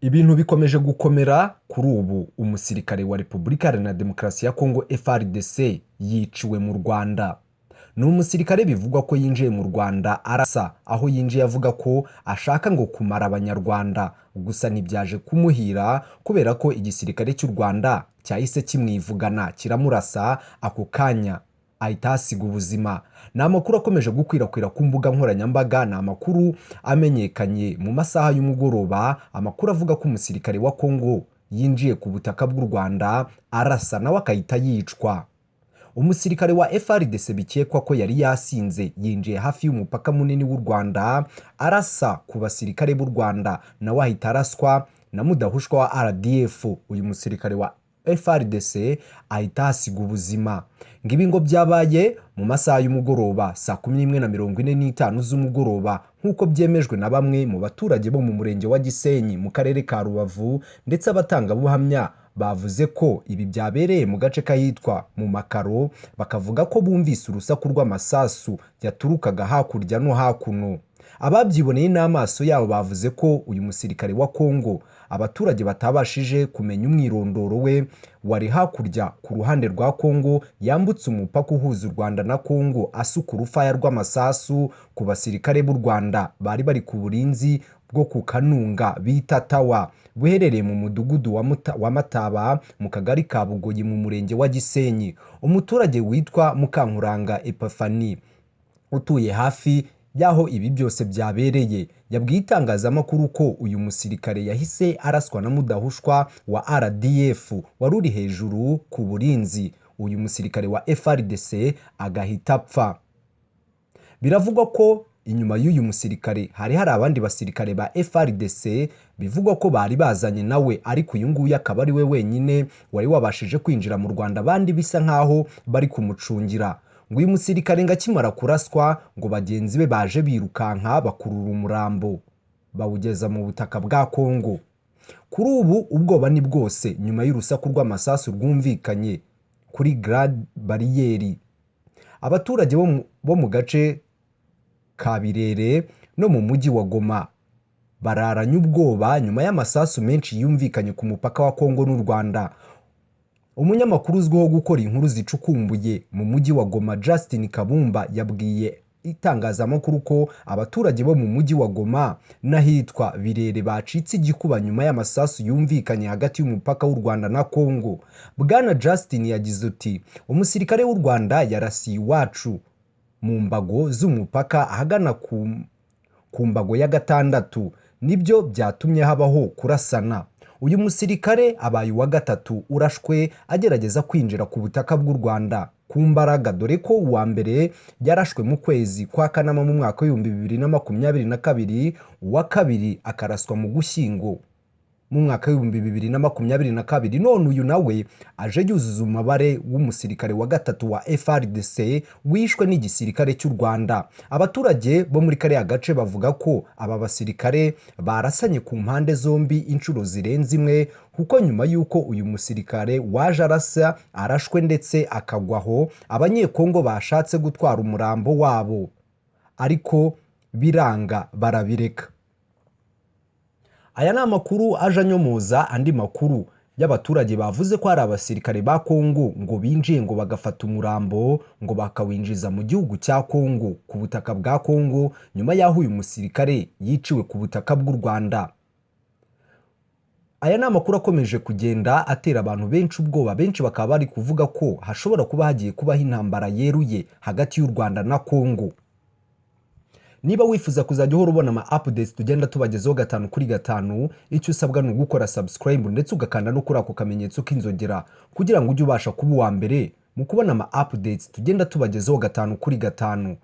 Ibintu bikomeje gukomera. Kuri ubu umusirikare wa Repubulika Iharanira Demokarasi ya Kongo, FARDC, yiciwe mu Rwanda. Ni umusirikare bivugwa ko yinjiye mu Rwanda arasa, aho yinjiye avuga ko ashaka ngo kumara Abanyarwanda. Gusa ntibyaje kumuhira kubera ko igisirikare cy'u Rwanda cyahise kimwivugana, kiramurasa ako kanya ahita ahasiga ubuzima. Ni amakuru akomeje gukwirakwira ku mbuga nkoranyambaga, ni amakuru amenyekanye mu masaha y'umugoroba, amakuru avuga ko umusirikare wa Kongo yinjiye ku butaka bw'u Rwanda arasa, nawe akahita yicwa. Umusirikare wa FARDC bikekwa ko yari yasinze yinjiye hafi y'umupaka munini w'u Rwanda arasa ku basirikare b'u Rwanda, nawe ahita araswa na mudahushwa wa RDF. Uyu musirikare wa FARDC ahita ahasiga ubuzima. Ngo ibi ngo byabaye mu masaha y'umugoroba, saa 11:45 z'umugoroba, nk'uko byemejwe na bamwe mu baturage bo mu murenge wa Gisenyi mu karere ka Rubavu. Ndetse abatangabuhamya bavuze ko ibi byabereye mu gace k'ahitwa mu Makaro, bakavuga ko bumvise urusaku rw'amasasu yaturukaga hakurya no hakuno. Ababyiboneye n'amaso yabo bavuze ko uyu musirikare wa Kongo abaturage batabashije kumenya umwirondoro we, wari hakurya ku ruhande rwa Kongo, yambutse umupaka uhuza u Rwanda na Kongo asuka urufaya rw'amasasu ku basirikare b'u Rwanda bari bari ku burinzi bwo ku Kanunga bita Tawa, buherereye mu mudugudu wa Mataba, mu kagari ka Bugoyi, mu murenge wa Gisenyi. Umuturage witwa Mukankuranga Epiphanie utuye hafi y'aho ibi byose byabereye yabwiye itangazamakuru ko uyu musirikare yahise araswa na mudahushwa wa RDF wari uri hejuru ku burinzi, uyu musirikare wa FARDC agahita apfa. Biravugwa ko inyuma y'uyu musirikare hari hari abandi basirikare ba FARDC bivugwa ko bari bazanye nawe, ariko uyu nguyu akaba ari we wenyine wari wabashije kwinjira mu Rwanda, abandi bisa nkaho bari kumucungira. Ngo uyu musirikare ngo akimara kuraswa, ngo bagenzi be baje birukanka bakurura umurambo bawugeza mu butaka bwa Kongo. Kuri ubu ubwoba ni bwose nyuma y'urusaku rw'amasasu rwumvikanye kuri Grande Barrière. Abaturage bo mu gace ka Birere no mu mujyi wa Goma bararanye ubwoba nyuma y'amasasu menshi yumvikanye ku mupaka wa Kongo n'u Rwanda. Umunyamakuru uzwiho gukora inkuru zicukumbuye mu mujyi wa Goma, Justin Kabumba, yabwiye itangazamakuru ko abaturage bo mu mujyi wa Goma n'ahitwa Birere bacitse igikuba nyuma y'amasasu yumvikanye hagati y'umupaka w'u Rwanda na Kongo. Bwana Justin yagize uti: "Umusirikare w'u Rwanda yarasiye iwacu mu mbago z'umupaka ahagana ku mbago ya gatandatu, nibyo byatumye habaho kurasana. Uyu musirikare abaye uwa gatatu urashwe agerageza kwinjira ku butaka bw'u Rwanda ku mbaraga, dore ko uwa mbere yarashwe mu kwezi kwa Kanama mu mwaka w'2022, uwa kabiri akaraswa mu Gushyingo mu mwaka w'2022, none uyu nawe aje yuzuza umubare w'umusirikare wa gatatu wa FARDC wishwe n'igisirikare cy'u Rwanda." Abaturage bo muri kariya gace bavuga ko aba basirikare barasanye ku mpande zombi inshuro zirenze imwe, kuko nyuma y'uko uyu musirikare waje arasa arashwe ndetse akagwaho, Abanyekongo bashatse gutwara umurambo wabo ariko biranga, barabireka. Aya ni amakuru aje anyomoza andi makuru y'abaturage bavuze ko hari abasirikare ba Kongo ngo binjiye, ngo bagafata umurambo, ngo bakawinjiza mu gihugu cya Kongo ku butaka bwa Kongo, nyuma y'aho uyu musirikare yiciwe ku butaka bw'u Rwanda. Aya ni amakuru akomeje kugenda atera abantu benshi ubwoba, benshi bakaba bari kuvuga ko hashobora kuba hagiye kubaho intambara yeruye hagati y'u Rwanda na Kongo. Niba wifuza kuzajya uhora ubona ama updates tugenda tubagezaho gatanu kuri gatanu, icyo usabwa ni ugukora subscribe ndetse ugakanda no kuri ako kamenyetso k'inzogera kugira ngo ujye ubasha kuba uwa mbere mu kubona ama updates tugenda tubagezaho gatanu kuri gatanu.